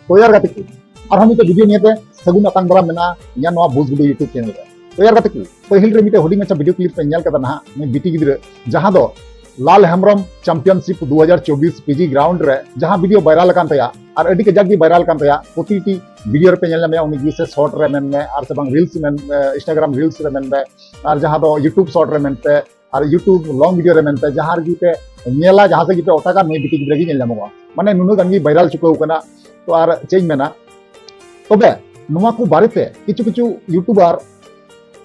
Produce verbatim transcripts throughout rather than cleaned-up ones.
ᱛᱚ ᱭᱟᱨ ᱜᱟᱛᱮ ᱠᱚ, ᱟᱨᱦᱚᱸ ᱢᱤᱫᱴᱮᱱ ᱵᱷᱤᱰᱤᱭᱳ ᱱᱤᱭᱮᱛᱮ ᱥᱟᱹᱜᱩᱱ ᱟᱛᱟᱝ ᱫᱟᱨᱟᱢ ᱢᱮᱱᱟᱜᱼᱟ ᱤᱧᱟᱹᱜ ᱱᱚᱣᱟ ᱵᱩᱡᱽ ᱜᱩᱰᱩ YouTube ᱪᱮᱱᱮᱞ ᱨᱮ᱾ ᱛᱚ ᱭᱟᱨ ᱜᱟᱛᱮ ᱠᱚ, ᱯᱟᱹᱦᱤᱞ ᱨᱮ ᱢᱤᱫᱴᱮᱱ ᱦᱩᱰᱤᱧ ᱢᱟᱪᱷᱟ ᱵᱷᱤᱰᱤᱭᱳ ᱠᱞᱤᱯ ᱯᱮ ᱧᱮᱞ ᱠᱟᱫᱟ ᱱᱟᱦᱟᱜ, ᱱᱩᱭ ᱵᱤᱴᱤ ᱜᱤᱫᱽᱨᱟᱹ, ᱡᱟᱦᱟᱸ ᱫᱚ ᱞᱟᱞ ᱦᱮᱢᱵᱨᱚᱢ ᱪᱟᱢᱯᱤᱭᱟᱱᱥᱤᱯ ᱫᱩ ᱦᱟᱡᱟᱨ ᱪᱚᱵᱵᱤᱥ ᱯᱤᱡᱤ ᱜᱨᱟᱣᱩᱱᱰ ᱨᱮ ᱡᱟᱦᱟᱸ ᱵᱷᱤᱰᱤᱭᱳ ᱵᱷᱟᱭᱨᱟᱞ ᱟᱠᱟᱱ ᱛᱟᱭᱟ, ᱟᱨ ᱟᱹᱰᱤ ᱠᱟᱡᱟᱠ ᱜᱮ ᱵᱷᱟᱭᱨᱟᱞ ᱠᱟᱱ ᱛᱟᱭᱟ, ᱯᱨᱚᱛᱤᱴᱤ ᱵᱷᱤᱰᱤᱭᱳ ᱨᱮᱯᱮ ᱧᱮᱞ ᱧᱟᱢᱮᱭᱟ ᱩᱱᱤ ᱜᱮ, ᱥᱮ ᱥᱚᱨᱴ ᱨᱮ ᱢᱮᱱ ᱢᱮ, ᱟᱨ ᱥᱮ ᱵᱟᱝ ᱨᱤᱞᱥ ᱢᱮᱱ, ᱤᱱᱥᱴᱟᱜᱨᱟᱢ ᱨᱤᱞᱥ ᱨᱮ ᱢᱮᱱ ᱢᱮ, ᱟᱨ ᱡᱟᱦᱟᱸ ᱫᱚ YouTube ᱥᱚᱨᱴ ᱨᱮ ᱢᱮᱱ ᱯᱮ, ᱟᱨ YouTube ᱞᱚᱝ ᱵᱷᱤᱰᱤᱭᱳ ᱨᱮ ᱢᱮᱱ ᱯᱮ, ᱡᱟᱦᱟᱸ ᱨᱮᱜᱮ ᱯᱮ ᱧᱮᱞᱟ, ᱡᱟᱦᱟᱸ ᱥᱮᱫ ᱜᱮ ᱯᱮ ᱚᱛᱟᱜᱟ, ᱱᱩᱭ ᱵᱤᱴᱤ ᱜᱤᱫᱽᱨᱟᱹ ᱜᱮ ᱧᱮᱞ ᱧᱟᱢᱚᱜᱼᱟ᱾ ᱢᱟᱱᱮ ᱱᱩᱱᱟᱹᱜ ᱜᱟᱱ ᱜᱮ ᱵᱷᱟᱭᱨᱟᱞ ᱪᱩᱠᱟᱹᱣ ᱠᱟᱱᱟ᱾ ᱛᱚ ᱟᱨ ᱪᱮᱫ ᱤᱧ ᱢᱮᱱᱟ, ᱛᱚᱵᱮ ᱱᱚᱣᱟ ᱠᱚ ᱵᱟᱨᱮᱛᱮ ᱠᱤᱪᱷᱩ ᱠᱤᱪᱷᱩ YouTuber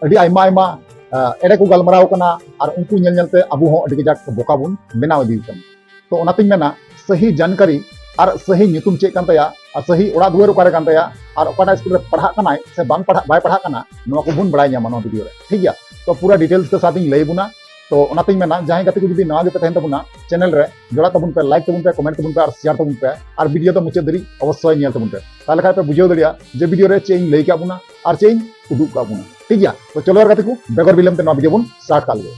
ᱟᱹᱰᱤ ᱟᱭᱢᱟ ᱟᱭᱢᱟ, ᱟᱸ, ᱮᱲᱮ ᱠᱚ ᱜᱟᱞᱢᱟᱨᱟᱣ ᱠᱟᱱᱟ, ᱟᱨ ᱩᱱᱠᱩ ᱧᱮᱞ ᱧᱮᱞᱛᱮ ᱟᱵᱚ ᱦᱚᱸ ᱟᱹᱰᱤ ᱠᱟᱡᱟᱠ ᱵᱚᱠᱟ ᱵᱚᱱ ᱵᱮᱱᱟᱣ ᱤᱫᱤ ᱠᱟᱱᱟ᱾ ᱛᱚ ᱚᱱᱟᱛᱤᱧ ᱢᱮᱱᱟ, ᱥᱟᱹᱦᱤ ᱡᱟᱱᱠᱟᱨᱤ ᱟᱨ ᱥᱟᱹᱦᱤ ᱧᱩᱛᱩᱢ ᱪᱮᱫ ᱠᱟᱱ ᱛᱟᱭᱟ, ᱟᱨ ᱥᱟᱹᱦᱤ ᱚᱲᱟᱜ ᱫᱩᱣᱟᱹᱨ ᱚᱠᱟᱨᱮ ᱠᱟᱱ ᱛᱟᱭᱟ, ᱟᱨ ᱚᱠᱟᱴᱟᱜ ᱥᱠᱩᱞ ᱨᱮ ᱯᱟᱲᱦᱟᱜ ᱠᱟᱱᱟᱭ ᱥᱮ ᱵᱟᱝ ᱯᱟᱲᱦᱟᱜ, ᱵᱟᱭ ᱯᱟᱲᱦᱟᱜ ᱠᱟᱱᱟ, ᱱᱚᱣᱟ ᱠᱚᱵᱚᱱ ᱵᱟᱲᱟᱭ ᱧᱟᱢᱟ ᱱᱚᱣᱟ ᱵᱷᱤᱰᱤᱭᱳ ᱨᱮ, ᱴᱷᱤᱠ ᱜᱮᱭᱟ? ᱛᱚ ᱯᱩᱨᱟᱹ ᱰᱤᱴᱮᱞᱥ ᱛᱮ ᱥᱟᱛᱤᱧ ᱞᱟᱹᱭ ᱟᱵᱚᱱᱟ᱾ ᱛᱚ ᱚᱱᱟᱛᱤᱧ ᱢᱮᱱᱟ, ᱡᱟᱦᱟᱸᱭ ᱜᱟᱛᱮ ᱠᱚ ᱡᱩᱫᱤ ᱱᱟᱣᱟ ᱜᱮᱯᱮ ᱛᱟᱦᱮᱱ ᱛᱟᱵᱚᱱᱟ ᱪᱮᱱᱮᱞ ᱨᱮ, ᱡᱚᱲᱟᱜ ᱛᱟᱵᱚᱱ ᱯᱮ, ᱞᱟᱭᱤᱠ ᱛᱟᱵᱚᱱ ᱯᱮ, ᱠᱚᱢᱮᱱᱴ ᱛᱟᱵᱚᱱ ᱯᱮ, ᱟᱨ ᱥᱮᱭᱟᱨ ᱛᱟᱵᱚᱱ ᱯᱮ, ᱟᱨ ᱵᱷᱤᱰᱤᱭᱳ ᱫᱚ ᱢᱩᱪᱟᱹᱫ ᱫᱷᱟᱹᱨᱤᱡ ᱚᱵᱚᱥᱥᱳᱭ ᱧᱮᱞ ᱛᱟᱵᱚᱱ ᱯᱮ᱾ ᱛᱟᱦᱞᱮ ᱠᱷᱟᱡ ᱯᱮ ᱵᱩᱡᱷᱟᱹᱣ ᱫᱟᱲᱮᱭᱟᱜᱼᱟ ᱡᱮ ᱵᱷᱤᱰᱤᱭᱳ ᱨᱮ ᱪᱮᱫ ᱤᱧ ᱞᱟᱹᱭ ᱠᱟᱜ ᱵᱚᱱᱟ ᱟᱨ ᱪᱮᱫ ᱤᱧ ᱩᱫᱩᱜ ᱠᱟᱜ ᱵᱚᱱᱟ, ᱴᱷᱤᱠ ᱜᱮᱭᱟ? ᱛᱚ ᱪᱚᱞᱚ ᱭᱟᱨ ᱜᱟᱛᱮ ᱠᱚ, ᱵᱮᱜᱚᱨ ᱵᱤᱞᱚᱢ ᱛᱮ ᱱᱚᱣᱟ ᱵᱷᱤᱰᱤᱭᱳ ᱵᱚᱱ ᱥᱴᱟᱨᱴ ᱠᱟᱜ ᱞᱮᱜᱮ᱾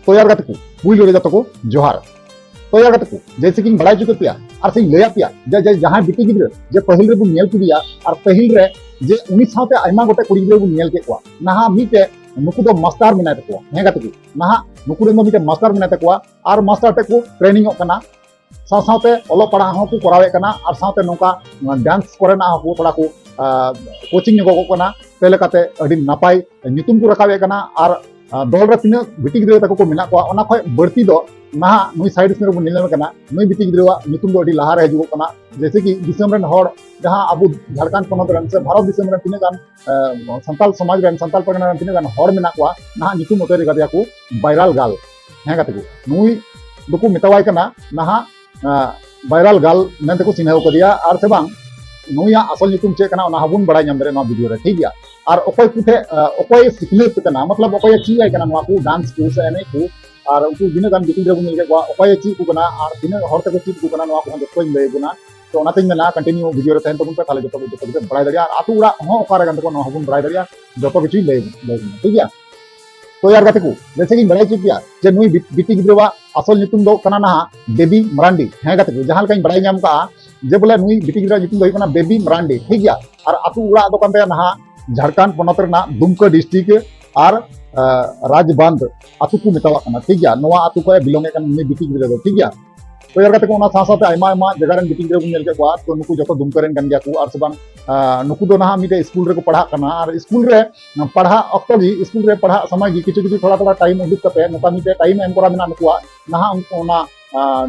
ᱛᱚ ᱭᱟᱨ ᱜᱟᱛᱮ ᱠᱚ, ᱯᱩᱭᱞᱩ ᱨᱮ ᱡᱚᱛᱚ ᱠᱚ ᱡᱚᱦᱟᱨ᱾ ᱛᱚ ᱭᱟᱨ ᱜᱟᱛᱮ ᱠᱚ, ᱡᱮᱭᱥᱮ ᱠᱤᱧ ᱵᱟᱲᱟᱭ ᱦᱚᱪᱚ ᱠᱮᱫ ᱯᱮᱭᱟ ᱟᱨ ᱥᱮᱧ ᱞᱟᱹᱭᱟᱫ ᱯᱮᱭᱟ ᱡᱮ, ᱡᱮ ᱡᱟᱦᱟᱸᱭ ᱵᱤᱴᱤ ᱜᱤᱫᱽᱨᱟᱹ ᱡᱮ ᱯᱟᱹᱦᱤᱞ ᱨᱮᱵᱚᱱ ᱧᱮᱞ ᱠᱮᱫᱮᱭᱟ, ᱟᱨ ᱯᱟᱹᱦᱤᱞ ᱨᱮ ᱡᱮ ᱩᱱᱤ ᱥᱟᱶᱛᱮ ᱟᱭᱢᱟ ᱜᱚᱴᱮᱡ ᱠᱩᱲᱤ ᱜᱤᱫᱽᱨᱟᱹ ᱵᱚᱱ ᱧᱮᱞ ᱠᱮᱫ ᱠᱚᱣᱟ, ᱱᱟᱦᱟᱜ ᱢᱤᱫᱴᱮᱡ ᱱᱩᱠᱩ ᱫᱚ ᱢᱟᱥᱴᱟᱨ ᱢᱮᱱᱟᱭ ᱛᱟᱠᱚᱣᱟ᱾ ᱦᱮᱸ ᱜᱟᱛᱮ ᱠᱚ, ᱱᱟᱦᱟᱜ ᱱᱩᱠᱩ ᱨᱮᱱ ᱫᱚ ᱢᱤᱫᱴᱮᱡ ᱢᱟᱥᱴᱟᱨ ᱢᱮᱱᱟᱭ ᱛᱟᱠᱚᱣᱟ, ᱟᱨ ᱢᱟᱥᱴᱟᱨ ᱴᱷᱮᱡ ᱠᱚ ᱴᱨᱮᱱᱤᱝ ᱚᱜ ᱠᱟᱱᱟ, ᱥᱟᱶ ᱥᱟᱶᱛᱮ ᱚᱞᱚᱜ ᱯᱟᱲᱦᱟᱜ ᱦᱚᱸᱠᱚ ᱠᱚᱨᱟᱣᱮᱫ ᱠᱟᱱᱟ, ᱟᱨ ᱥᱟᱶᱛᱮ ᱱᱚᱝᱠᱟ ᱰᱮᱱᱥ ᱠᱚᱨᱮᱱᱟᱜ ᱦᱚᱸᱠᱚ ᱛᱷᱚᱲᱟ ᱠᱚ, ᱟᱸ, ᱠᱳᱪᱤᱝ ᱧᱚᱜᱚᱜᱚᱜ ᱠᱟᱱᱟ᱾ ᱛᱮ ᱞᱮᱠᱟᱛᱮ ᱟᱹᱰᱤ ᱱᱟᱯᱟᱭ ᱧᱩᱛᱩᱢ ᱠᱚ ᱨᱟᱠᱟᱵᱮᱫ ᱠᱟᱱᱟ, ᱟᱨ, ᱟᱸ, ᱫᱚᱞ ᱨᱮ ᱛᱤᱱᱟᱹᱜ ᱵᱤᱴᱤ ᱜᱤᱫᱽᱨᱟᱹ ᱛᱟᱠᱚ ᱠᱚ ᱢᱮᱱᱟᱜ ᱠᱚᱣᱟ, ᱚᱱᱟ ᱠᱷᱚᱡ ᱵᱟᱹᱲᱛᱤ ᱫᱚ ᱱᱟᱦᱟᱜ ᱱᱩᱭ ᱥᱟᱭᱤᱰ ᱥᱠᱨᱤᱱ ᱨᱮᱵᱚᱱ ᱧᱮᱞ ᱧᱟᱢᱮ ᱠᱟᱱᱟ᱾ ᱱᱩᱭ ᱵᱤᱴᱤ ᱜᱤᱫᱽᱨᱟᱹᱣᱟᱜ ᱧᱩᱛᱩᱢ ᱫᱚ ᱟᱹᱰᱤ ᱞᱟᱦᱟ ᱨᱮ ᱦᱤᱡᱩᱜᱚᱜ ᱠᱟᱱᱟ᱾ ᱡᱮᱭᱥᱮ ᱠᱤ ᱫᱤᱥᱚᱢ ᱨᱮᱱ ᱦᱚᱲ, ᱡᱟᱦᱟᱸ ᱟᱵᱚ ᱡᱷᱟᱲᱠᱷᱚᱸᱰ ᱯᱚᱱᱚᱛ ᱨᱮᱱ ᱥᱮ ᱵᱷᱟᱨᱚᱛ ᱫᱤᱥᱚᱢ ᱨᱮᱱ ᱛᱤᱱᱟᱹᱜ ᱜᱟᱱ, ᱟᱸ, ᱥᱟᱱᱛᱟᱞ ᱥᱚᱢᱟᱡᱽ ᱨᱮᱱ, ᱥᱟᱱᱛᱟᱞ ᱯᱟᱨᱜᱟᱱᱟ ᱨᱮᱱ ᱛᱤᱱᱟᱹᱜ ᱜᱟᱱ ᱦᱚᱲ ᱢᱮᱱᱟᱜ ᱠᱚᱣᱟ, ᱱᱟᱦᱟᱜ ᱧᱩᱛᱩᱢ ᱩᱛᱟᱹᱨ ᱠᱟᱫᱮᱭᱟ ᱠᱚ ᱵᱷᱟᱭᱨᱟᱞ ᱜᱟᱞ᱾ ᱦᱮᱸ ᱜᱟᱛᱮ ᱠᱚ, ᱱᱩᱭ ᱫᱚᱠᱚ ᱢᱮᱛᱟᱣᱟᱭ ᱠᱟᱱᱟ ᱱᱟᱦᱟᱜ, ᱟᱸ, ᱵᱷᱟᱭᱨᱟᱞ ᱜᱟᱞ ᱢᱮᱱᱛᱮᱠᱚ ᱪᱤᱱᱦᱟᱹᱣ ᱠᱟᱫᱮᱭᱟ, ᱟᱨ ᱥᱮ ᱵᱟᱝ ᱱᱩᱭᱟᱜ ᱟᱥᱚᱞ ᱧᱩᱛᱩᱢ ᱪᱮᱫ ᱠᱟᱱᱟ, ᱚᱱᱟ ᱦᱚᱸᱵᱚᱱ ᱵᱟᱲᱟᱭ ᱧᱟᱢ ᱫᱟᱲᱮᱭᱟᱜᱼᱟ ᱱᱚᱣᱟ ᱵᱷᱤᱰᱤᱭᱳ ᱨᱮ, ᱴᱷᱤᱠ ᱜᱮᱭᱟ? ᱟᱨ ᱚᱠᱚᱭ ᱠᱚᱴᱷᱮᱡ, ᱟᱸ, ᱚᱠᱚᱭᱮ ᱥᱤᱠᱷᱱᱟᱹᱛ ᱠᱟᱱᱟ, ᱢᱚᱛᱞᱚᱵ ᱚᱠᱚᱭᱮ ᱪᱮᱫ ᱟᱭ ᱠᱟᱱᱟ ᱱᱚᱣᱟ ᱠᱚ ᱰᱟᱱᱥ ᱠᱚ ᱥᱮ ᱮᱱᱮᱡ ᱠᱚ, ᱟᱨ ᱩᱱᱠᱩ ᱛᱤᱱᱟᱹᱜ ᱜᱟᱱ ᱵᱤᱴᱤ ᱜᱤᱫᱽᱨᱟᱹ ᱵᱚᱱ ᱧᱮᱞ ᱠᱮᱫ ᱠᱚᱣᱟ, ᱚᱠᱚᱭᱮ ᱪᱮᱫ ᱟᱠᱚ ᱠᱟᱱᱟ ᱟᱨ ᱛᱤᱱᱟᱹᱜ ᱦᱚᱲ ᱛᱮᱠᱚ ᱪᱮᱫ ᱟᱠᱚ ᱠᱟᱱᱟ, ᱱᱚᱣᱟ ᱠᱚᱦᱚᱸ ᱡᱚᱛᱚᱧ ᱞᱟᱹᱭ ᱟᱵᱚᱱᱟ᱾ ᱛᱚ ᱚᱱᱟᱛᱤᱧ ᱢᱮᱱᱟ, ᱠᱚᱱᱴᱤᱱᱤᱭᱩ ᱵᱷᱤᱰᱤᱭᱳ ᱨᱮ ᱛᱟᱦᱮᱱ ᱛᱟᱵᱚᱱ ᱯᱮ, ᱛᱟᱦᱞᱮ ᱡᱚᱛᱚ, ᱡᱚᱛᱚ ᱜᱮᱯᱮ ᱵᱟᱲᱟᱭ ᱫᱟᱲᱮᱭᱟᱜᱼᱟ᱾ ᱟᱨ ᱟᱹᱛᱩ ᱚᱲᱟᱜ ᱦᱚᱸ ᱚᱠᱟᱨᱮ ᱠᱟᱱ ᱛᱟᱠᱚᱣᱟ, ᱱᱚᱣᱟ ᱦᱚᱸᱵᱚᱱ ᱵᱟᱲᱟᱭ ᱫᱟᱲᱮᱭᱟᱜᱼᱟ, ᱡᱚᱛᱚ ᱠᱤᱪᱷᱩᱧ ᱞᱟᱹᱭ, ᱞᱟᱹᱭ ᱟᱵᱚᱱᱟ, ᱴᱷᱤᱠ ᱜᱮᱭᱟ? ᱛᱚ ᱭᱟᱨ ᱜᱟᱛᱮ ᱠᱚ, ᱡᱮᱭᱥᱮ ᱠᱤᱧ ᱵᱟᱲᱟᱭ ᱦᱚᱪᱚ ᱯᱮᱭᱟ ᱡᱮ ᱱᱩᱭ ᱵᱤ-, ᱵᱤᱴᱤ ᱜᱤᱫᱽᱨᱟᱹᱣᱟᱜ ᱟᱥᱚᱞ ᱧᱩᱛᱩᱢ ᱫᱚ ᱠᱟᱱᱟ ᱱᱟᱦᱟᱜ ᱵᱮᱵᱤ ᱢᱟᱨᱟᱱᱰᱤ᱾ ᱦᱮᱸ ᱜᱟᱛᱮ ᱠᱚ, ᱡᱟᱦᱟᱸ ᱞᱮᱠᱟᱧ ᱵᱟᱲᱟᱭ ᱧᱟᱢ ᱠᱟᱜᱼᱟ ᱡᱮ ᱵᱚᱞᱮ ᱱᱩᱭ ᱵᱤᱴᱤ ᱜᱤᱫᱽᱨᱟᱹ ᱧᱩᱛᱩᱢ ᱫᱚ ᱦᱩᱭᱩᱜ ᱠᱟᱱᱟ ᱵᱮᱵᱤ ᱢᱟᱨᱟᱱᱰᱤ, ᱴᱷᱤᱠ ᱜᱮᱭᱟ᱾ ᱟᱨ ᱟᱹᱛᱩ ᱚᱲᱟᱜ ᱫᱚ ᱠᱟᱱ ᱛᱟᱭᱟ ᱱᱟᱦᱟᱜ ᱡᱷᱟᱲᱠᱷᱚᱸᱰ ᱯᱚᱱᱚᱛ ᱨᱮᱱᱟᱜ ᱫᱩᱢᱠᱟᱹ ᱰᱤᱥᱴᱨᱤᱠᱴ ᱟᱨ ᱨᱟᱡᱽᱵᱟᱸᱫᱷ ᱟᱹᱛᱩ ᱠᱚ ᱢᱮᱛᱟᱣᱟᱜ ᱠᱟᱱᱟ, ᱴᱷᱤᱠ ᱜᱮᱭᱟ᱾ ᱱᱚᱣᱟ ᱟᱹᱛᱩ ᱠᱷᱚᱱ ᱵᱤᱞᱚᱝ ᱮᱫ ᱠᱟᱱᱟ ᱱᱩᱭ ᱵᱤᱴᱤ ᱜᱤᱫᱽᱨᱟᱹ ᱫᱚ, ᱴᱷᱤᱠ ᱜᱮᱭᱟ᱾ ᱛᱚ ᱭᱟᱨ ᱜᱟᱛᱮ ᱠᱚ, ᱚᱱᱟ ᱥᱟᱶ ᱥᱟᱶᱛᱮ ᱟᱭᱢᱟ ᱟᱭᱢᱟ ᱡᱟᱭᱜᱟ ᱨᱮᱱ ᱵᱤᱴᱤ ᱜᱤᱫᱽᱨᱟᱹ ᱵᱚᱱ ᱧᱮᱞ ᱠᱮᱫ ᱠᱚᱣᱟ, ᱛᱚ ᱱᱩᱠᱩ ᱡᱚᱛᱚ ᱫᱩᱢᱠᱟᱹ ᱨᱮᱱ ᱠᱟᱱ ᱜᱮᱭᱟ ᱠᱚ, ᱟᱨ ᱥᱮ ᱵᱟᱝ ᱱᱩᱠᱩ ᱫᱚ ᱱᱟᱦᱟᱜ ᱢᱤᱫᱴᱮᱡ ᱥᱠᱩᱞ ᱨᱮᱠᱚ ᱯᱟᱲᱦᱟᱜ ᱠᱟᱱᱟ, ᱟᱨ ᱥᱠᱩᱞ ᱨᱮ ᱯᱟᱲᱦᱟᱜ ᱚᱠᱛᱚ ᱜᱮ, ᱥᱠᱩᱞ ᱨᱮ ᱯᱟᱲᱦᱟᱜ ᱥᱚᱢᱚᱭ ᱜᱮ ᱠᱤᱪᱷᱩ ᱠᱤᱪᱷᱩ ᱛᱷᱚᱲᱟ ᱛᱷᱚᱲᱟ ᱴᱟᱭᱤᱢ ᱩᱰᱩᱠ ᱠᱟᱛᱮ ᱱᱚᱝᱠᱟ ᱢᱤᱫᱴᱮᱡ ᱴᱟᱭᱤᱢ ᱮᱢ ᱠᱚᱨᱟᱣ ᱢᱮᱱᱟᱜ ᱱᱩᱠᱩᱣᱟᱜ, ᱱᱟᱦᱟᱜ ᱩᱱᱠᱩ ᱚᱱᱟ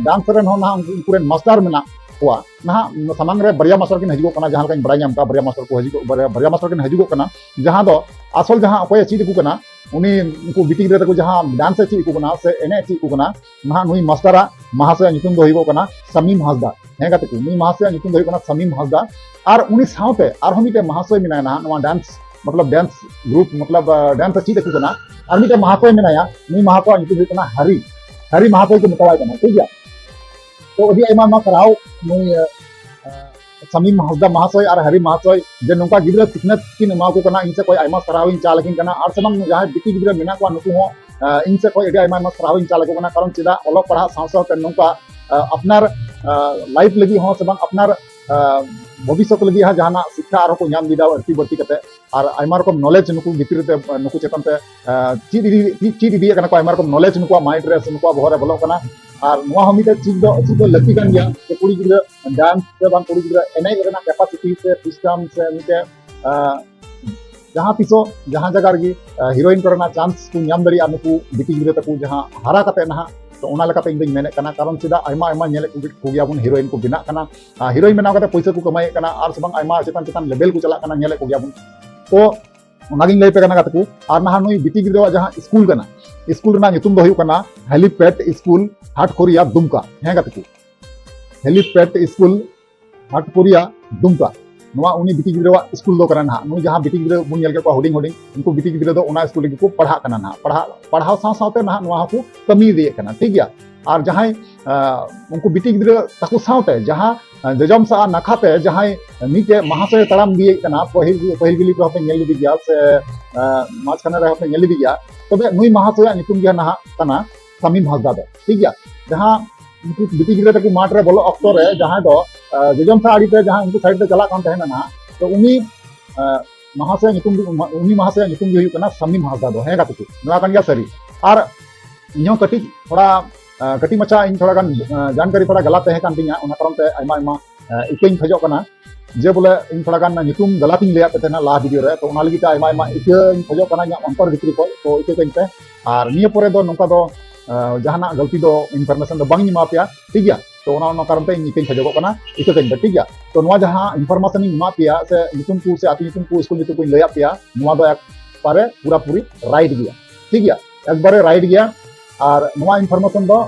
ᱰᱟᱱᱥ ᱨᱮᱱ ᱦᱚᱸ ᱱᱟᱦᱟᱜ ᱩᱱᱠᱩ ᱨᱮᱱ ᱢᱟᱥᱴᱟᱨ ᱢᱮᱱᱟᱜ ᱠᱚᱣᱟ᱾ ᱱᱟᱦᱟᱜ ᱥᱟᱢᱟᱝ ᱨᱮ ᱵᱟᱨᱭᱟ ᱢᱟᱥᱴᱟᱨ ᱠᱤᱱ ᱦᱤᱡᱩᱜᱚᱜ ᱠᱟᱱᱟ, ᱡᱟᱦᱟᱸ ᱞᱮᱠᱟᱧ ᱵᱟᱲᱟᱭ ᱧᱟᱢ ᱠᱟᱜᱼᱟ, ᱵᱟᱨᱭᱟ ᱢᱟᱥᱴᱟᱨ ᱠᱚ ᱦᱤᱡᱩᱜ, ᱵᱟᱨᱭᱟ ᱢᱟᱥᱴᱟᱨ ᱠᱤᱱ ᱦᱤᱡᱩᱜᱚᱜ ᱠᱟᱱᱟ, ᱡᱟᱦᱟᱸ ᱫᱚ ᱟᱥᱚᱞ ᱡᱟᱦᱟᱸ ᱚᱠᱚᱭᱮ ᱪᱮᱫ ᱟᱠᱚ ᱠᱟᱱᱟ, ᱩᱱᱤ ᱩᱱᱠᱩ ᱵᱤᱴᱤ ᱜᱤᱫᱽᱨᱟᱹ ᱛᱟᱠᱚ ᱡᱟᱦᱟᱸ ᱰᱟᱱᱥ ᱮ ᱪᱮᱫ ᱟᱠᱚ ᱠᱟᱱᱟ ᱥᱮ ᱮᱱᱮᱡ ᱮ ᱪᱮᱫ ᱟᱠᱚ ᱠᱟᱱᱟ, ᱱᱟᱦᱟᱜ ᱱᱩᱭ ᱢᱟᱥᱴᱟᱨᱟᱜ ᱢᱟᱦᱟᱥᱚᱭᱟᱜ ᱧᱩᱛᱩᱢ ᱫᱚ ᱦᱩᱭᱩᱜᱚᱜ ᱠᱟᱱᱟ ᱥᱟᱢᱤᱢ ᱦᱟᱸᱥᱫᱟ᱾ ᱦᱮᱸ ᱜᱟᱛᱮ ᱠᱚ, ᱱᱩᱭ ᱢᱟᱦᱟᱥᱚᱭᱟᱜ ᱧᱩᱛᱩᱢ ᱫᱚ ᱦᱩᱭᱩᱜ ᱠᱟᱱᱟ ᱥᱟᱢᱤᱢ ᱦᱟᱸᱥᱫᱟ᱾ ᱟᱨ ᱩᱱᱤ ᱥᱟᱶᱛᱮ ᱟᱨᱦᱚᱸ ᱢᱤᱫᱴᱮᱱ ᱢᱟᱦᱟᱥᱚᱭ ᱢᱮᱱᱟᱭᱟ ᱱᱟᱦᱟᱜ ᱱᱚᱣᱟ ᱰᱟᱱᱥ, ᱢᱚᱛᱞᱚᱵ ᱰᱟᱱᱥ ᱜᱨᱩᱯ, ᱢᱚᱛᱞᱚᱵ ᱰᱟᱱᱥ ᱮ ᱪᱮᱫ ᱟᱠᱚ ᱠᱟᱱᱟ᱾ ᱟᱨ ᱢᱤᱫᱴᱮᱱ ᱢᱟᱦᱟᱥᱚᱭ ᱢᱮᱱᱟᱭᱟ, ᱱᱩᱭ ᱢᱟᱦᱟᱥᱚᱭᱟᱜ ᱧᱩᱛᱩᱢ ᱦᱩᱭᱩᱜ ᱠᱟᱱᱟ ᱦᱟᱨᱤ, ᱦᱟᱨᱤ ᱢᱟᱦᱟᱥᱚᱭ ᱠᱚ ᱢᱮᱛᱟᱣᱟᱭ ᱠᱟᱱᱟ, ᱴᱷᱤᱠ ᱜᱮᱭᱟ᱾ ᱛᱚ ᱟᱹᱰᱤ ᱟᱭᱢᱟ ᱟᱭᱢᱟ ᱥᱟᱨᱦᱟᱣ ᱱᱩᱭ ᱥᱟᱢᱤᱢ ᱦᱟᱸᱥᱫᱟ ᱢᱟᱦᱟᱥᱚᱭ ᱟᱨ ᱦᱟᱨᱤ ᱢᱟᱦᱟᱥᱚᱭ, ᱡᱮ ᱱᱚᱝᱠᱟ ᱜᱤᱫᱽᱨᱟᱹ ᱥᱤᱠᱷᱱᱟᱹᱛ ᱠᱤᱱ ᱮᱢᱟ ᱠᱚ ᱠᱟᱱᱟ᱾ ᱤᱧ ᱥᱮᱫ ᱠᱷᱚᱱ ᱟᱭᱢᱟ ᱥᱟᱨᱦᱟᱣ ᱤᱧ ᱪᱟᱞ ᱟᱹᱠᱤᱱ ᱠᱟᱱᱟ, ᱟᱨ ᱥᱮ ᱵᱟᱝ ᱡᱟᱦᱟᱸᱭ ᱵᱤᱴᱤ ᱜᱤᱫᱽᱨᱟᱹ ᱢᱮᱱᱟᱜ ᱠᱚᱣᱟ ᱱᱩᱠᱩ ᱦᱚᱸ ᱤᱧ ᱥᱮᱫ ᱠᱷᱚᱱ ᱟᱹᱰᱤ ᱟᱭᱢᱟ ᱟᱭᱢᱟ ᱥᱟᱨᱦᱟᱣ ᱤᱧ ᱪᱟᱞ ᱟᱠᱚ ᱠᱟᱱᱟ᱾ ᱠᱟᱨᱚᱱ ᱪᱮᱫᱟᱜ ᱚᱞᱚᱜ ᱯᱟᱲᱦᱟᱜ ᱥᱟᱶ ᱥᱟᱶᱛᱮ ᱱᱚᱝᱠᱟ ᱟᱯᱱᱟᱨ ᱞᱟᱭᱤᱯᱷ ᱞᱟᱹᱜᱤᱫ ᱦᱚᱸ ᱥᱮ ᱵᱟᱝ ᱟᱯᱱᱟᱨ ᱵᱷᱚᱵᱤᱥᱥᱚᱛ ᱞᱟᱹᱜᱤᱫ ᱦᱚᱸ ᱡᱟᱦᱟᱱᱟᱜ ᱥᱤᱠᱠᱷᱟ ᱟᱨᱦᱚᱸ ᱠᱚ ᱧᱟᱢ ᱤᱫᱤᱭᱮᱫᱟ ᱵᱟᱹᱲᱛᱤ ᱵᱟᱹᱲᱛᱤ ᱠᱟᱛᱮ, ᱟᱨ ᱟᱭᱢᱟ ᱨᱚᱠᱚᱢ ᱱᱚᱞᱮᱡᱽ ᱱᱩᱠᱩ ᱵᱷᱤᱛᱨᱤ ᱛᱮ ᱱᱩᱠᱩ ᱪᱮᱛᱟᱱ ᱛᱮ ᱪᱮᱫ ᱤᱫᱤ ᱪᱮᱫ ᱤᱫᱤᱭᱮᱫ ᱠᱟᱱᱟ ᱠᱚ, ᱟᱭᱢᱟ ᱨᱚᱠᱚᱢ ᱱᱚᱞᱮᱡᱽ ᱱᱩᱠᱩᱣᱟᱜ ᱢᱟᱭᱤᱱᱰ ᱨᱮ ᱥᱮ ᱱᱩᱠᱩᱣᱟᱜ ᱵᱚᱦᱚᱜ ᱨᱮ ᱵᱚᱞᱚᱜ ᱠᱟᱱᱟ᱾ ᱟᱨ ᱱᱚᱣᱟ ᱦᱚᱸ ᱢᱤᱫᱴᱮᱱ ᱪᱮᱫ ᱫᱚ ᱪᱮᱫ ᱫᱚ ᱞᱟᱹᱠᱛᱤ ᱠᱟᱱ ᱜᱮᱭᱟ ᱡᱮ ᱠᱩᱲᱤ ᱜᱤᱫᱽᱨᱟᱹ ᱰᱟᱱᱥ ᱥᱮ ᱵᱟᱝ ᱠᱩᱲᱤ ᱜᱤᱫᱽᱨᱟᱹ ᱮᱱᱮᱡ ᱨᱮᱱᱟᱜ ᱠᱮᱯᱟᱥᱤᱴᱤ ᱥᱮ ᱥᱤᱥᱴᱮᱢ ᱥᱮ ᱢᱤᱫᱴᱮᱱ ᱡᱟᱦᱟᱸ ᱛᱤᱥᱚᱜ ᱡᱟᱦᱟᱸ ᱡᱟᱭᱜᱟ ᱨᱮᱜᱮ ᱦᱤᱨᱳᱭᱤᱱ ᱠᱚᱨᱮᱱᱟᱜ ᱪᱟᱱᱥ ᱠᱚ ᱧᱟᱢ ᱫᱟᱲᱮᱭᱟᱜᱼᱟ ᱱᱩᱠᱩ ᱵᱤᱴᱤ ᱜᱤᱫᱽᱨᱟᱹ ᱛᱟᱠᱚ ᱡᱟᱦᱟᱸ ᱦᱟᱨᱟ ᱠᱟᱛᱮ ᱱᱟᱦᱟᱜ᱾ ᱛᱚ ᱚᱱᱟ ᱞᱮᱠᱟᱛᱮ ᱤᱧ ᱫᱚᱧ ᱢᱮᱱᱮᱫ ᱠᱟᱱᱟ, ᱠᱟᱨᱚᱱ ᱪᱮᱫᱟᱜ ᱟᱭᱢᱟ ᱟᱭᱢᱟ ᱧᱮᱞᱮᱫ ᱠᱚᱜᱮ ᱠᱚᱜᱮᱭᱟᱵᱚᱱ ᱦᱤᱨᱳᱭᱤᱱ ᱠᱚ ᱵᱮᱱᱟᱜ ᱠᱟᱱᱟ, ᱦᱤᱨᱳᱭᱤᱱ ᱵᱮᱱᱟᱣ ᱠᱟᱛᱮ ᱯᱚᱭᱥᱟ ᱠᱚ ᱠᱟᱢᱟᱭᱮᱫ ᱠᱟᱱᱟ ᱟᱨ ᱥᱮ ᱵᱟᱝ ᱟᱭᱢᱟ ᱪᱮᱛᱟᱱ ᱪᱮᱛᱟᱱ ᱞᱮᱵᱮᱞ ᱠᱚ ᱪᱟᱞᱟᱜ ᱠᱟᱱᱟ, ᱧᱮᱞᱮᱫ ᱠᱚᱜᱮᱭᱟᱵᱚᱱ᱾ ᱛᱚ ᱚᱱᱟᱜᱤᱧ ᱞᱟᱹᱭ ᱟᱯᱮ ᱠᱟᱱᱟ ᱜᱟᱛᱮ ᱠᱚ᱾ ᱟᱨ ᱱᱟᱦᱟᱜ ᱱᱩᱭ ᱵᱤᱴᱤ ᱜᱤᱫᱽᱨᱟᱹᱣᱟᱜ ᱡᱟᱦᱟᱸ ᱥᱠᱩᱞ ᱠᱟᱱᱟ, ᱥᱠᱩᱞ ᱨᱮᱱᱟᱜ ᱧᱩᱛᱩᱢ ᱫᱚ ᱦᱩᱭᱩᱜ ᱠᱟᱱᱟ ᱦᱮᱞᱤᱯᱮᱰ ᱥᱠᱩᱞ, ᱦᱟᱴᱠᱷᱚᱨᱤᱭᱟ, ᱫᱩᱢᱠᱟ᱾ ᱦᱮᱸ ᱜᱟᱛᱮ ᱠᱚ, ᱦᱮᱞᱤᱯᱮᱰ ᱥᱠᱩᱞ, ᱦᱟᱴᱠᱷᱚᱨᱤᱭᱟ, ᱫᱩᱢᱠᱟ᱾ ᱱᱚᱣᱟ ᱩᱱᱤ ᱵᱤᱴᱤ ᱜᱤᱫᱽᱨᱟᱹᱣᱟᱜ ᱥᱠᱩᱞ ᱫᱚ ᱠᱟᱱᱟ ᱱᱟᱦᱟᱜ᱾ ᱱᱩᱭ ᱡᱟᱦᱟᱸ ᱵᱤᱴᱤ ᱜᱤᱫᱽᱨᱟᱹ ᱵᱚᱱ ᱧᱮᱞ ᱠᱮᱫ ᱠᱚᱣᱟ ᱦᱩᱰᱤᱧ ᱦᱩᱰᱤᱧ, ᱩᱱᱠᱩ ᱵᱤᱴᱤ ᱜᱤᱫᱽᱨᱟᱹ ᱫᱚ ᱚᱱᱟ ᱥᱠᱩᱞ ᱨᱮᱜᱮ ᱠᱚ ᱯᱟᱲᱦᱟᱜ ᱠᱟᱱᱟ ᱱᱟᱦᱟᱜ᱾ ᱯᱟᱲᱦᱟᱜ ᱯᱟᱲᱦᱟᱣ ᱥᱟᱶ ᱥᱟᱶᱛᱮ ᱱᱟᱦᱟᱜ ᱱᱚᱣᱟ ᱦᱚᱸᱠᱚ ᱠᱟᱹᱢᱤ ᱤᱫᱤᱭᱮᱫ ᱠᱟᱱᱟ, ᱴᱷᱤᱠ ᱜᱮᱭᱟ᱾ ᱟᱨ ᱡᱟᱦᱟᱸᱭ ᱩᱱᱠᱩ ᱵᱤᱴᱤ ᱜᱤᱫᱽᱨᱟᱹ ᱛᱟᱠᱚ ᱥᱟᱶᱛᱮ ᱡᱟᱦᱟᱸ ᱡᱚᱡᱚᱢ ᱥᱟᱦᱟ ᱱᱟᱠᱷᱟᱛᱮ ᱡᱟᱦᱟᱸᱭ ᱢᱤᱫᱴᱮᱡ ᱢᱟᱦᱟᱥᱚᱭ ᱛᱟᱲᱟᱢ ᱤᱫᱤᱭᱮᱫ ᱠᱟᱱᱟ, ᱯᱟᱹᱦᱤᱞ ᱯᱟᱹᱦᱤᱞ ᱜᱤᱞᱤ ᱨᱮᱦᱚᱸ ᱯᱮ ᱧᱮᱞ ᱞᱮᱫᱮ ᱜᱮᱭᱟ ᱥᱮ ᱢᱟᱡᱷᱠᱷᱟᱱᱮ ᱨᱮᱦᱚᱸ ᱯᱮ ᱧᱮᱞ ᱞᱮᱫᱮ ᱜᱮᱭᱟ᱾ ᱛᱚᱵᱮ ᱱᱩᱭ ᱢᱟᱦᱟᱥᱚᱭᱟᱜ ᱧᱩᱛᱩᱢ ᱜᱮ ᱱᱟᱦᱟᱜ ᱠᱟᱱᱟ ᱥᱟᱢᱤᱢ ᱦᱟᱸᱥᱫᱟ ᱫᱚ, ᱴᱷᱤᱠ ᱜᱮᱭᱟ? ᱡᱟᱦᱟᱸ ᱩᱱᱠᱩ ᱵᱤᱴᱤ ᱜᱤᱫᱽᱨᱟᱹ ᱛᱟᱠᱚ ᱢᱟᱴᱷ ᱨᱮ ᱵᱚᱞᱚᱜ ᱚᱠᱛᱚ ᱨᱮ ᱡᱟᱦᱟᱸᱭ ᱫᱚ, ᱟᱸ, ᱡᱚᱡᱚᱢ ᱥᱮᱫ ᱟᱲᱮ ᱛᱮ ᱡᱟᱦᱟᱸ ᱩᱱᱠᱩ side ᱛᱮ ᱪᱟᱞᱟᱜ ᱠᱟᱱ ᱛᱟᱦᱮᱱᱟ ᱱᱟᱦᱟᱜ, ᱛᱚ ᱩᱱᱤ, ᱟᱸ, ᱢᱟᱦᱟᱥᱚᱭ ᱧᱩᱛᱩᱢ ᱫᱚ, ᱩᱱᱤ ᱢᱟᱦᱟᱥᱚᱭᱟᱜ ᱧᱩᱛᱩᱢ ᱜᱮ ᱦᱩᱭᱩᱜ ᱠᱟᱱᱟ ᱥᱟᱢᱤᱢ ᱦᱟᱸᱥᱫᱟ ᱫᱚ᱾ ᱦᱮᱸ ᱜᱟᱛᱮ ᱠᱚ, ᱱᱚᱣᱟ ᱠᱟᱱ ᱜᱮᱭᱟ ᱥᱟᱹᱨᱤ᱾ ᱟᱨ ᱤᱧᱦᱚᱸ ᱠᱟᱹᱴᱤᱡ ᱛᱷᱚᱲᱟ, ᱟᱸ, ᱠᱟᱹᱴᱤᱡ ᱢᱟᱪᱷᱟ ᱤᱧ ᱛᱷᱚᱲᱟ ᱜᱟᱱ, ᱟᱸ, ᱡᱟᱱᱠᱟᱨᱤ ᱛᱷᱚᱲᱟ ᱜᱟᱞᱟᱛ ᱛᱟᱦᱮᱸ ᱠᱟᱱ ᱛᱤᱧᱟ, ᱚᱱᱟ ᱠᱟᱨᱚᱱ ᱛᱮ ᱟᱭᱢᱟ ᱟᱭᱢᱟ, ᱟᱸ, ᱤᱠᱟᱹᱧ ᱠᱷᱚᱡᱚᱜ ᱠᱟᱱᱟ᱾ ᱡᱮ ᱵᱚᱞᱮ ᱤᱧ ᱛᱷᱚᱲᱟ ᱜᱟᱱ ᱧᱩᱛᱩᱢ ᱜᱟᱞᱟᱛ ᱤᱧ ᱞᱟᱹᱭᱟᱫ ᱯᱮ ᱛᱟᱦᱮᱱᱟ ᱞᱟᱦᱟ video ᱨᱮ, ᱛᱚ ᱚᱱᱟ ᱞᱟᱹᱜᱤᱫ ᱛᱮ ᱟᱭᱢᱟ ᱟᱭᱢᱟ ᱤᱠᱟᱹᱧ ᱠᱷᱚᱡᱚᱜ ᱠᱟᱱᱟ ᱤᱧᱟᱹᱜ ᱚᱱᱛᱚᱨ ᱵᱷᱤᱛᱨᱤ ᱠᱷᱚᱡ, ᱛᱚ ᱤᱠᱟᱹ ᱠᱟᱹᱧ ᱯᱮ᱾ ᱟᱨ ᱱᱤᱭᱟᱹ ᱯᱚᱨᱮ ᱫᱚ ᱱᱚᱝᱠᱟ ᱫᱚ, ᱟᱸ, ᱡᱟᱦᱟᱱᱟᱜ ᱜᱟᱹᱞᱛᱤ ᱫᱚ information ᱫᱚ ᱵᱟᱝ ᱤᱧ ᱮᱢᱟ ᱯᱮᱭᱟ, ᱴᱷᱤᱠ ᱜᱮᱭᱟ? ᱛᱚ ᱚᱱᱟ, ᱚᱱᱟ ᱠᱟᱨᱚᱱ ᱛᱮ ᱤᱧ ᱤᱠᱟᱹᱧ ᱠᱷᱚᱡᱚᱜᱚᱜ ᱠᱟᱱᱟ, ᱤᱠᱟᱹ ᱠᱟᱹᱧ ᱯᱮ, ᱴᱷᱤᱠ ᱜᱮᱭᱟ? ᱛᱚ ᱱᱚᱣᱟ ᱡᱟᱦᱟᱸ information ᱤᱧ ᱮᱢᱟᱫ ᱯᱮᱭᱟ, ᱥᱮ ᱧᱩᱛᱩᱢ ᱠᱚ, ᱥᱮ ᱟᱹᱛᱩ ᱧᱩᱛᱩᱢ ᱠᱚ, ᱥᱠᱩᱞ ᱧᱩᱛᱩᱢ ᱠᱚᱧ ᱞᱟᱹᱭᱟᱫ ᱯᱮᱭᱟ, ᱱᱚᱣᱟ ᱫᱚ ᱮᱠᱵᱟᱨᱮ ᱯᱩᱨᱟᱹᱯᱩᱨᱤ right ᱜᱮᱭᱟ, ᱴᱷᱤᱠ ᱜᱮᱭᱟ? ᱮᱠᱵᱟᱨᱮ right ᱜᱮᱭᱟ᱾ ᱟᱨ ᱱᱚᱣᱟ information ᱫᱚ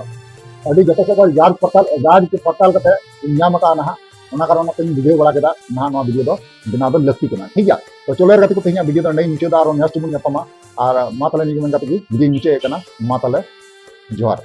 ᱟᱹᱰᱤ ᱡᱚᱛᱚ ᱥᱮᱫ ᱠᱷᱚᱱ ᱡᱟᱸᱪ ᱯᱟᱲᱛᱟᱞ, ᱡᱟᱸᱪ ᱯᱟᱲᱛᱟᱞ ᱠᱟᱛᱮ ᱤᱧ ᱧᱟᱢ ᱟᱠᱟᱫᱼᱟ ᱱᱟᱦᱟᱜ, ᱚᱱᱟ ᱠᱟᱨᱚᱱ ᱛᱮᱧ video ᱵᱟᱲᱟ ᱠᱮᱫᱟ᱾ ᱱᱟᱦᱟᱜ ᱱᱚᱣᱟ video ᱫᱚ ᱵᱮᱱᱟᱣ ᱫᱚ ᱞᱟᱹᱠᱛᱤ ᱠᱟᱱᱟ, ᱴᱷᱤᱠ ᱜᱮᱭᱟ? ᱛᱚ ᱪᱚᱞᱚ ᱭᱟᱨ ᱜᱟᱛᱮ ᱠᱚ, ᱛᱮᱦᱮᱧᱟᱜ video ᱫᱚ ᱱᱚᱸᱰᱮᱧ ᱢᱩᱪᱟᱹᱫᱟ, ᱟᱨ next ᱵᱚᱱ ᱧᱟᱯᱟᱢᱟ᱾ ᱟᱨ ᱢᱟ ᱛᱟᱦᱞᱮ ᱱᱤᱭᱟᱹ ᱠᱚ ᱢᱮᱱ ᱠᱟᱛᱮ ᱜᱮ video ᱧ ᱢᱩᱪᱟᱹᱫ ᱮᱫ ᱠᱟᱱᱟ᱾ ᱢᱟ ᱛᱟᱦᱞᱮ ᱡᱚᱦᱟᱨ᱾